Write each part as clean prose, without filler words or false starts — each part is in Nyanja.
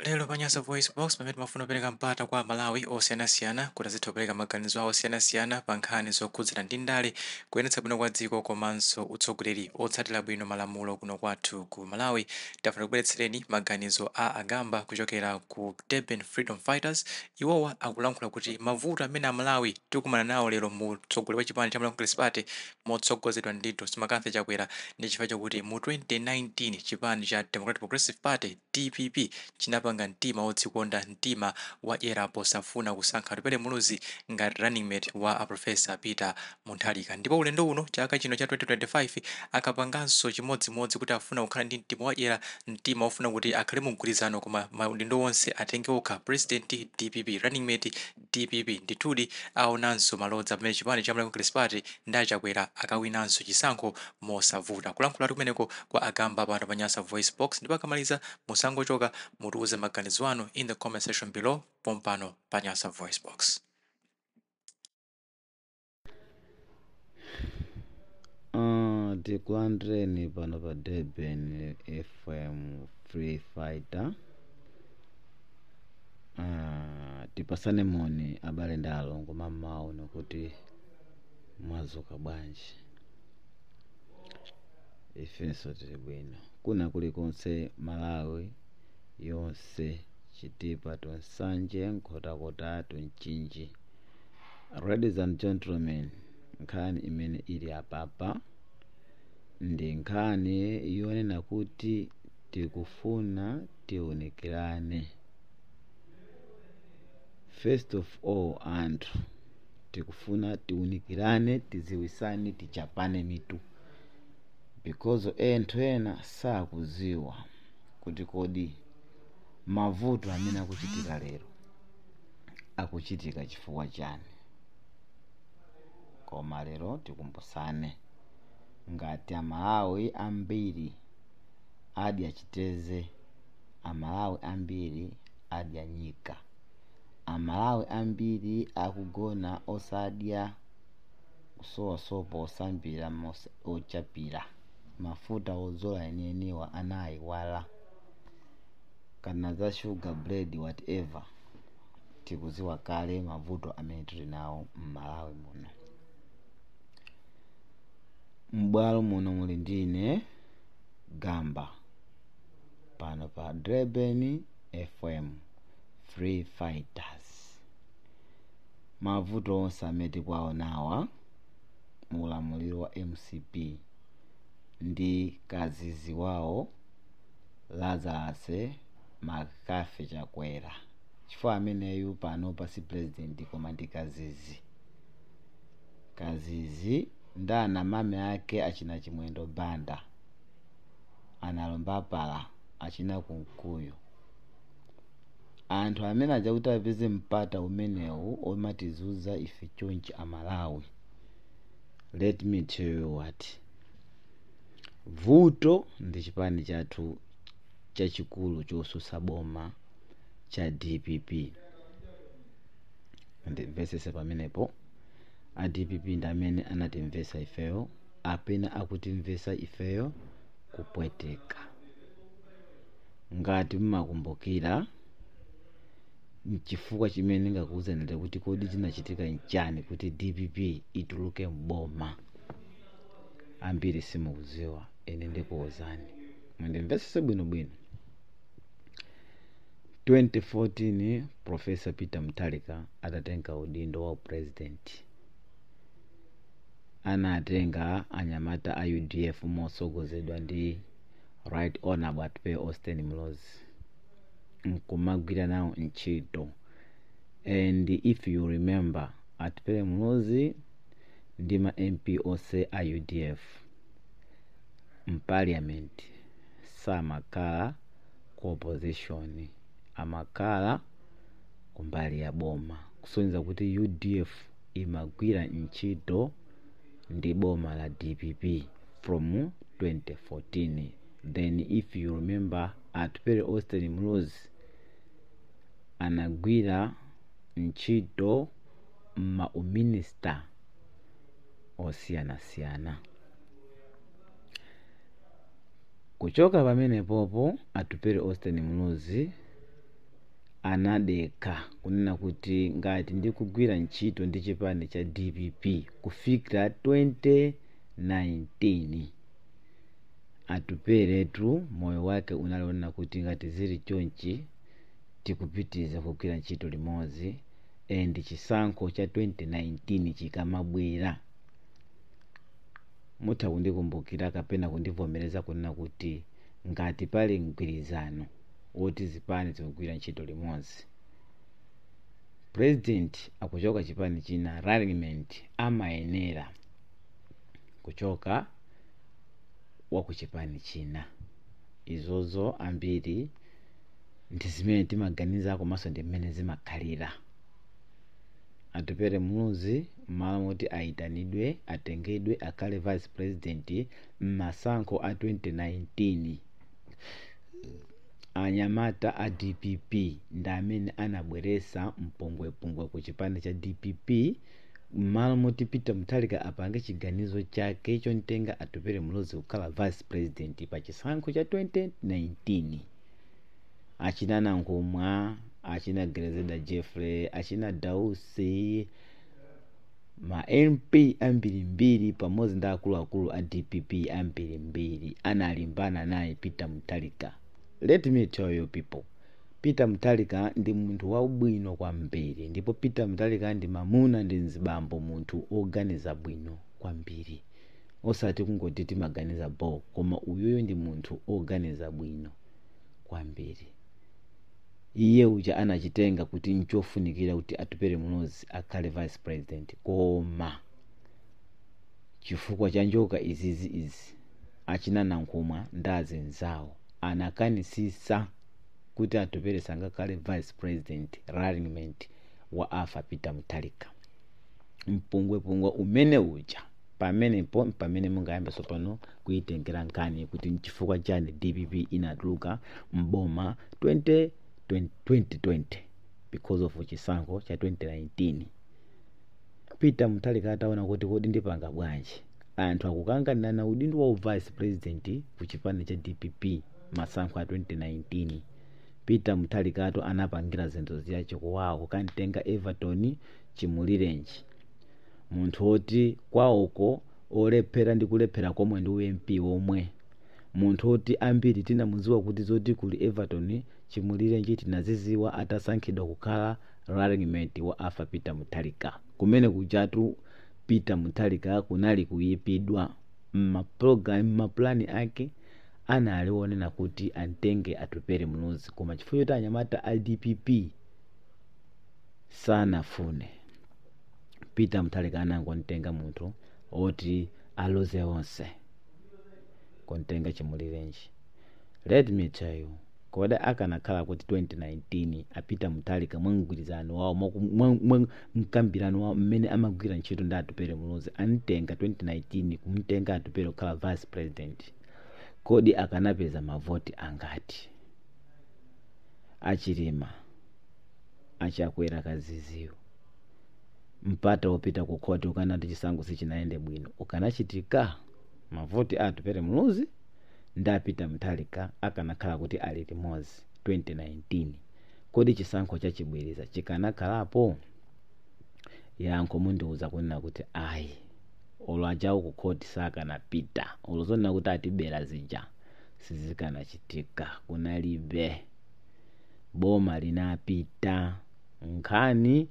Lero pa Nyasa VoiceBox, pamene timafuna kupereka mpata kwa Amalawi osiyanasiyana kuti azitha kupereka maganizo awo osiyanasiyana pa nkhani zokhudzana ndi ndale, kuyendetsa bwino kwa dziko komanso utsogoleri otsatira bwino malamulo kuno kwathu ku Malawi, tafuna kubweretsereni maganizo a Agamba kuchokera ku Durban Freedom Fighters. Iwowa akulankhula kuti mavuto amene Amalawi tikumana nawo lero mu utsogoleri wa chipani cha Malawi Congress Party motsogozedwa ndi Dr. McCarthy Chakwera ndi chifukwa chakuti mu 2019 chipani cha Democratic Progressive Party, DPP, chinapanga mtima wodzikonda, mtima wadyera posafuna kusankha Atupele Muluzi ngati running mate wa a Professor Peter Mutharika. Ndipo ulendo uno, chaka chino cha 2025, akapanganso chimodzimodzi kuti afuna kukhala ndi mtima wadyera, mtima wofuna kuti akhale mu mgwirizano koma maudindo onse atenge okha, president DPP, running mate DPP. Ndithudi aonanso malodza pamene chipani cha Malawi Congress Party ndi a Chakwera akawinanso chisankho mosavuta. Kulankhulatu kumeneko kwa Agamba pano pa Nyasa VoiceBox, ndipo akamaliza musangochoka, mutiuze maganizo anu in the comment section below pompano pa Nyasa VoiceBox. Tikulandireni pano pa Durban FM Free Fighter. Tipasane moni abale ndi alongo mamawa uno kuti mwazuka bwanji. Ifenso tili bwino. Kuna kulikonse Malawi yonse, Chitipa to Nsanje, Nkhotakota to Mchinji. Ladies and gentlemen, nkhani imene ili apapa ndi nkhani yonena kuti tikufuna tiunikirane. First of all, anthu tikufuna tiunikirane, tiziwisane, tichapane mitu, because anthu ena sakuziwa kuti kodi mavuto amene akuchitika lero akuchitika chifukwa chani. Koma lero tikumbusane ngati Amalawi ambiri adya chiteze, Amalawi ambiri adya nyika, Amalawi ambiri akugona osadya, kusowa sopo osambira, ochapira, mafuta odzola enieniwa anayiwala, kana za sugar, bread, whatever. Tikuziwa kale mavuto amene tili nawo m'Malawi muno. M'bwalo muno muli ndine Gamba pano pa Durban FM Free Fighters. Mavuto onse amene tikuwaonawa mu ulamuliro wa MCP ndi kazizi wawo Lazarus McCarthy Chakwera, chifukwa ameneyu pano pasi president koma ndi kazizi. Kazizi ndi anamame ake achina Chimwendo Banda, analomba pala achina Kunkuyu, anthu amene aja kuti apeze mpata umenewu omatizuza ife chonchi Amalawi. Let me tell you what, vuto ndi chipani chathu chachikulu chosusa boma cha DPP. Ndimvesese pamenepo, a DPP ndi amene anatimvesa ifeyo, apena akutimvesa ifeyo kupweteka. Ngati mmakumbukira, nchifukwa chimene ndingakuwuzani kuti kodi chinachitika nchani kuti DPP ituluke mboma, ambiri simukuziwa, ine ndikuwuzani mundimvesese bwinobwino. 2014 Professor Peter Mutharika atatenga udindo wa president, anatenga anyamata a UDF mosogozedwa ndi Right Honorable Atupele Austin Muluzi nkumagwira nawo ntchito. And if you remember, Atupele Muluzi ndi ma MP onse a UDF mparliament samakhala ku opposition, amakhala kumbali ya boma, kusonyeza kuti UDF imagwira ntchito ndi boma la DPP from 2014. Then if you remember, Atupele Austin Muluzi anagwira ntchito ma uminista osiyanasiyana. Kuchoka pamenepopo Atupele Austin Muluzi Anadekha kunena kuti ngati ndikugwira ntchito ndi chipani cha DPP kufikira 2019, Atuperetu moyo wake unali wonena kuti ngati zili chonchi tikupitiriza kugwira ntchito limodzi, and chisankho cha 2019 chikamabwera mutha kundikumbukira kapena kundivomereza kunena kuti ngati pali mgwirizano woti zipani zikugwira ntchito limodzi, president akuchoka chipani china, running mate amayenera kuchoka wakuchipani china. Izozo ambiri ndi zimene timaganiza komanso ndi mmene zimakhalira. Atupele Muluzi m'malo moti ayitanidwe, atengedwe akhale vice president m'masankho a 2019, anyamata a DPP ndi amene anabweresa mpungwepungwe ku chipani cha DPP. M'malo moti Peter Mutharika apange chiganizo chake chontenga Atupele Muluzi kukhala vice president pa chisankho cha 2019, achina Nankhumwa, achina Grezelder Jeffrey, achina Dausi, ma MP ambirimbiri pamodzi ndi akuluakulu a DPP ambirimbiri analimbana naye Peter Mutharika. Let me tell you people, Peter Mutharika ndi munthu wabwino kwambiri, ndipo Peter Mutharika ndi mamuna, ndi mzibambo, munthu oganiza bwino kwambiri, osati kungoti timaganiza bo, koma uyuyu ndi munthu oganiza bwino kwambiri. Iye uja anachitenga kuti nchofunikira kuti Atupele Muluzi akhale vice president, koma chifukwa cha njoka izizi izi achina Nankhumwa ndi azinzawo anakanisisa kuti Atupele sangakhale vice president, running mate wa Arthur Peter Mutharika. Mpungwepungwe umene uja, pamenepo pamene mungayambe tsopano kuyitengera nkhani kuti nchifukwa chani DPP inatuluka mboma 2020 because of chisankho cha 2019. Peter Mutharika ataona kuti kodi ndipanga bwanji, anthu akukanganirana udindo wa vice president ku chipani cha DPP masankho a 2019, Peter Mutharikatu anapangira zinthu ziyacho kuwawo kukantenga Everton Chimulirenji, munthu woti kwawoko olephera ndi kulephera komwe ndi uMP womwe, munthu woti ambiri tinamudziwa kuti zoti kuli Everton Chimulirenji tinaziziwa atasankhidwa kukhala running mate wa Arthur Peter Mutharika. Kumene kujatu Peter Mutharika kunali kuyipidwa mmapulani ake anali wonena kuti antenge Atupele Muluzi, koma chifukwa choti anyamata a DPP sanafune, Peter Mutharika anangontenga munthu oti aloze onse, kontenga Chimulirenji. Let me tell you, kodi akanakhala kuti 2019 a Peter Mutharika mwa mgwirizano wawo, mwa mkambirano wawo mmene amagwira ntchito ndi Atupele Muluzi, antenga 2019 kumtenga Atupele kukhala vice president, kodi akanapeza mavoti angati? Achilima, achakwera kaziziyo, mpata wopita ku khoti ukanati chisankho sichinayende bwino ukanachitika, mavoti a Atupele Muluzi ndi a Peter Mutharika akanakhala kuti ali limodzi 2019, kodi chisankho chachibwereza chikanakhalapo? Yankho mundiuza kunena kuti ayi, olo ajawo ku khoti sakanapita, olo zonena kuti atibera zija sizikanachitika, kunalibe, boma linapita. Nkhani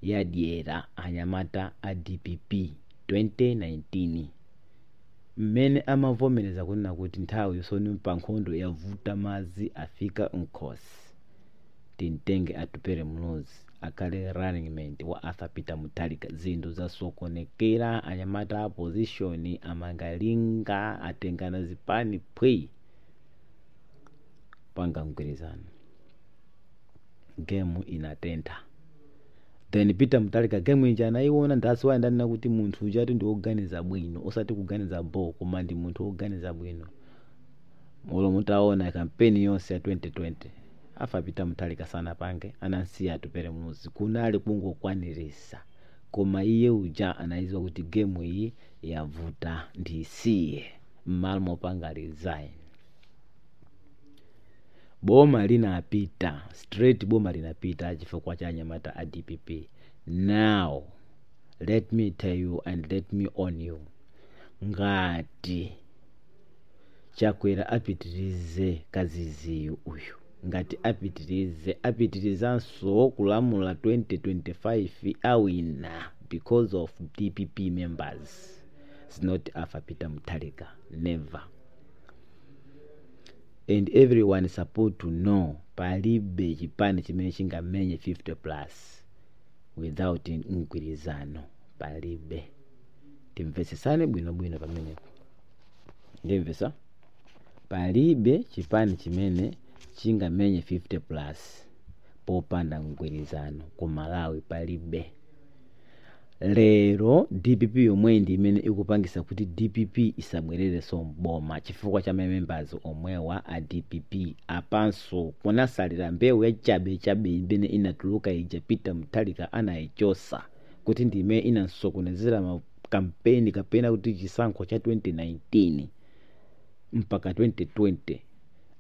yadyera anyamata a DPP 2019 mmene amavomereza kunena kuti nthawi yosoni pa nkhondo yavuta, madzi afika mkhosi, tintenge Atupele Muluzi akhale running mate wa Arthur Peter Mutharika. Zinthu zasokonekera, anyamata a opposition amangalinga atengana zipani phwi panga mgwirizano, game inatentha. Then Peter Mutharika game ija anayiona, that's why ndanena kuti munthu ujatu ndi woganiza bwino, osati kuganiza bo, koma ndi munthu woganiza bwino. Olo mutaona kampeni yonse ya 2020 afa Peter Mutharika sanapange, anansiya Atupele Muluzi, kunali kungokwanirisa, koma iye uja anayiziwa kuti game iyi yavuta ndisiye, m'malo mopanga resign. Boma linapita straight, boma linapita chifukwa cha anyamata a DPP. Now let me tell you and let me on you, ngati Chakwera apitirize kaziziyu uyu, ngati apitirize, apitirizanso kulamula 2025, awina because of DPP members. It's not Arthur Peter Mutharika, never. And everyone is supposed to know, palibe chipani chimene chingamenye 50 plus without mgwirizano, palibe. Timvetsesane bwinobwino pamenepo, ndimvesa? Palibe chipani chimene chingamenye 50 plus popanda mgwirizano ku Malawi, palibe. Lero DPP yomwe ndi imene ikupangisa kuti DPP isabwererenso mboma chifukwa cha members omwewa a DPP. Apanso kunasalira mbewu ya chabechabe imene inatuluka ija, Peter Mutharika anayichosa kuti ndi imene inasokonezera ma kampeni kapena kuti chisankho cha 2019 mpaka 2020.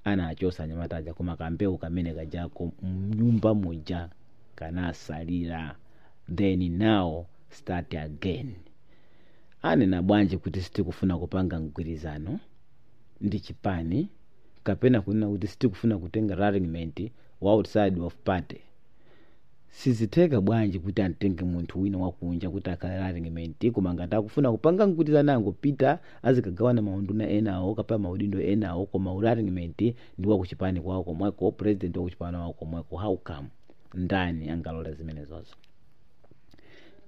Anachosa anyamata aja, koma kambewu kamene kajako mnyumba muja kanasalira. Then now start again. Anena bwanji kuti sitikufuna kupanga mgwirizano ndi chipani, kapena kunena kuti sitikufuna kutenga running mate wa outside of party? Sizitheka bwanji kuti antenge munthu wina wakunja kuti akhale running mate, koma ngati akufuna kupanga mgwirizano angopita azikagawana maunduna enawo kapena maudindo enawo, koma running mate ndi wakuchipani kwawo komweko, president wakuchipani kwawo komweko? How come? Ndani angalola zimenezozo?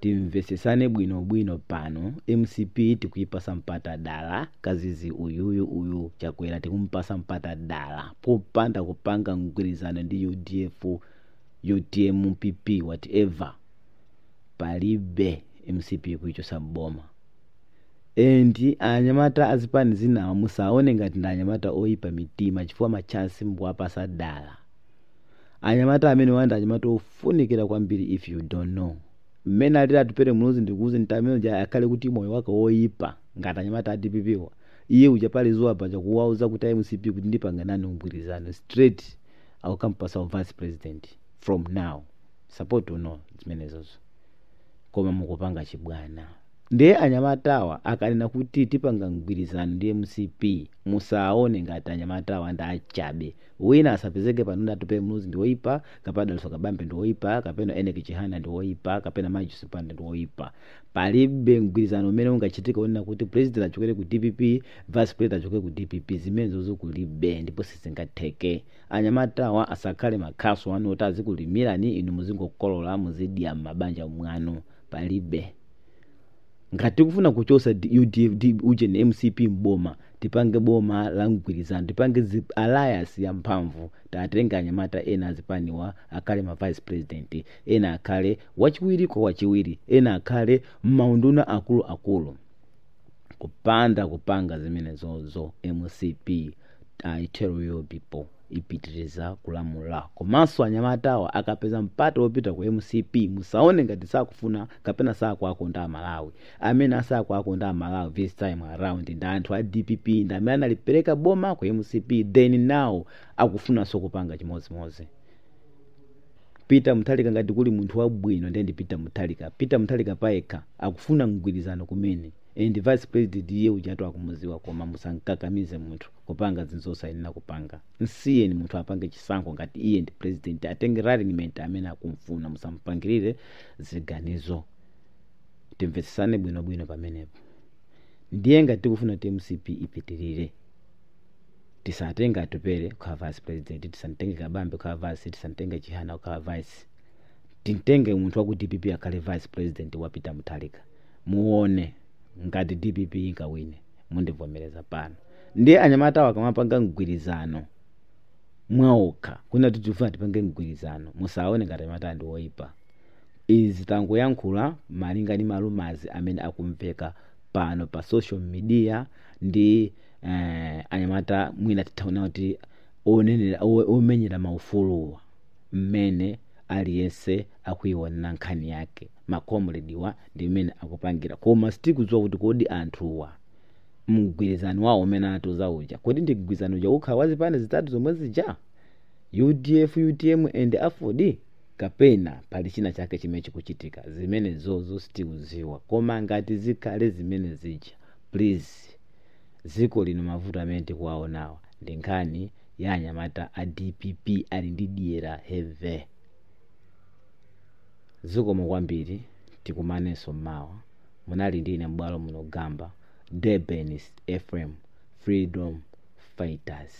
Timvesesane bwinobwino pano. MCP tikuyipasa mpata dala kazizi uyuyu uyu Chakwera, tikumpasa mpata dala popanda kupanga mgwirizano ndi UDF, UTM, PP, whatever, palibe MCP kuichosa mboma. And anyamata azipani zinawo musaone ngati ndi anyamata oyipa mitima chifukwa machansi mkuwapasa dala. Anyamata amene wanda anyamata ofunikira kwambiri. If you don't know mmene alili Atupele Muluzi, ndikuuze nti amene uja akhale kuti moyo wake woyipa ngati anyamata a DPP wa, iye uja pali zuwa paja kuwauza kuti MCP kuti ndipanga nani mgwirizano, straight akukampasa vice president from now. Support to know zimenezozo, koma mukupanga chibwana. Ndiye anyamatawa akanena kuti tipanga mgwirizano ndi MCP, musaone ngati anyamatawa ndi achabe. Wina asapezeke pano Atupele Muluzi ndi woyipa, kapena Dalitso Kabambe ndi woyipa, kapena Enoch Chihana ndi woyipa, kapena Matthews Mpanda ndi woyipa. Palibe mgwirizano umene ungachitika onena kuti president achokere ku DPP, vice president achokere ku DPP. Zimenezozo kulibe ndipo sizingatheke. Anyamatawa asakhale makhaso anu oti azikulimirani inu, muzingokolola, muzidya m'mabanja mwanu. Palibe. Ngati tikufuna kuchosa UDF, uje MCP mboma, tipange boma la mgwirizano, tipange alliance ya mphamvu. Tatenga anyamata ena azipaniwa akhale ma vice president, ena akhale wachiwiri kwa wachiwiri, ena akhale maunduna akuluakulu. Kupanda kupanga zimenezozo, MCP, I tell you people, ipitiriza kulamula. Komanso anyamatawa akapeza mpata wopita ku MCP, musaone ngati sakufuna kapena sakuakonda Amalawi. Amene asakuakonda Amalawi this time around ndi anthu a DPP, ndi amene analipereka boma ku MCP. Then now akufunanso kupanga chimodzimodzi. Peter Mutharika, ngati kuli munthu wabwino ndiye ndi Peter Mutharika. Peter Mutharika payekha akufuna mgwirizano kumene, and vice president iye ujatu akumuziwa. Koma musankakamize munthu kupanga zinthu zosayenera kupanga. Nsiyeni munthu apange chisankho. Ngati iye ndi president, atenge running mate amene akumfuna, musampangirire ziganizo. Timvetsesane bwinobwino pamenepo. Ndiye ngati tikufuna kuti MCP ipitirire, tisatenge Atupele kukhala vice president, tisantenge Kabambe kukhala vice, tisantenge Chihana kukhala vice, tintenge munthu waku DPP akhale vice president wa Peter Mutharika. Muone ngati DPP ingawine, mundivomereza pano. Ndiye anyamata akamapanga mgwirizano mwaokha kuna kuti tifuna tipange mgwirizano, musaone ngati anyamata ndi woyipa. Izi tangoyankhula malinga ndi ma rumours amene akumveka pano pa social media ndi anyamata mwina tithaona kuti onenera omenyera maufuluwa, mmene aliyense akuiona nkhani yake, makomrediwa ndi mmene akupangira. Koma sitikudziwa kuti kodi anthuwa mgwirizano wawo umene anatiuza uja, kodi ndi mgwirizano uja ukhala wa zipani zitatu zomwe zija? UDF, UTM and AFORD, kapena pali china chake chimene chikuchitika? Zimenezozo sitikuziwa, koma ngati zikhale zimene zija, please, dziko lino mavuto amene tikuwaonawa ndi nkhani ya anyamata a DPP, ali ndi dyera heavy. Zikomo kwambiri, tikumanenso mmawa. Munali ndi ine m'bwalo muno, Gamba Durban FM, Freedom Fighters.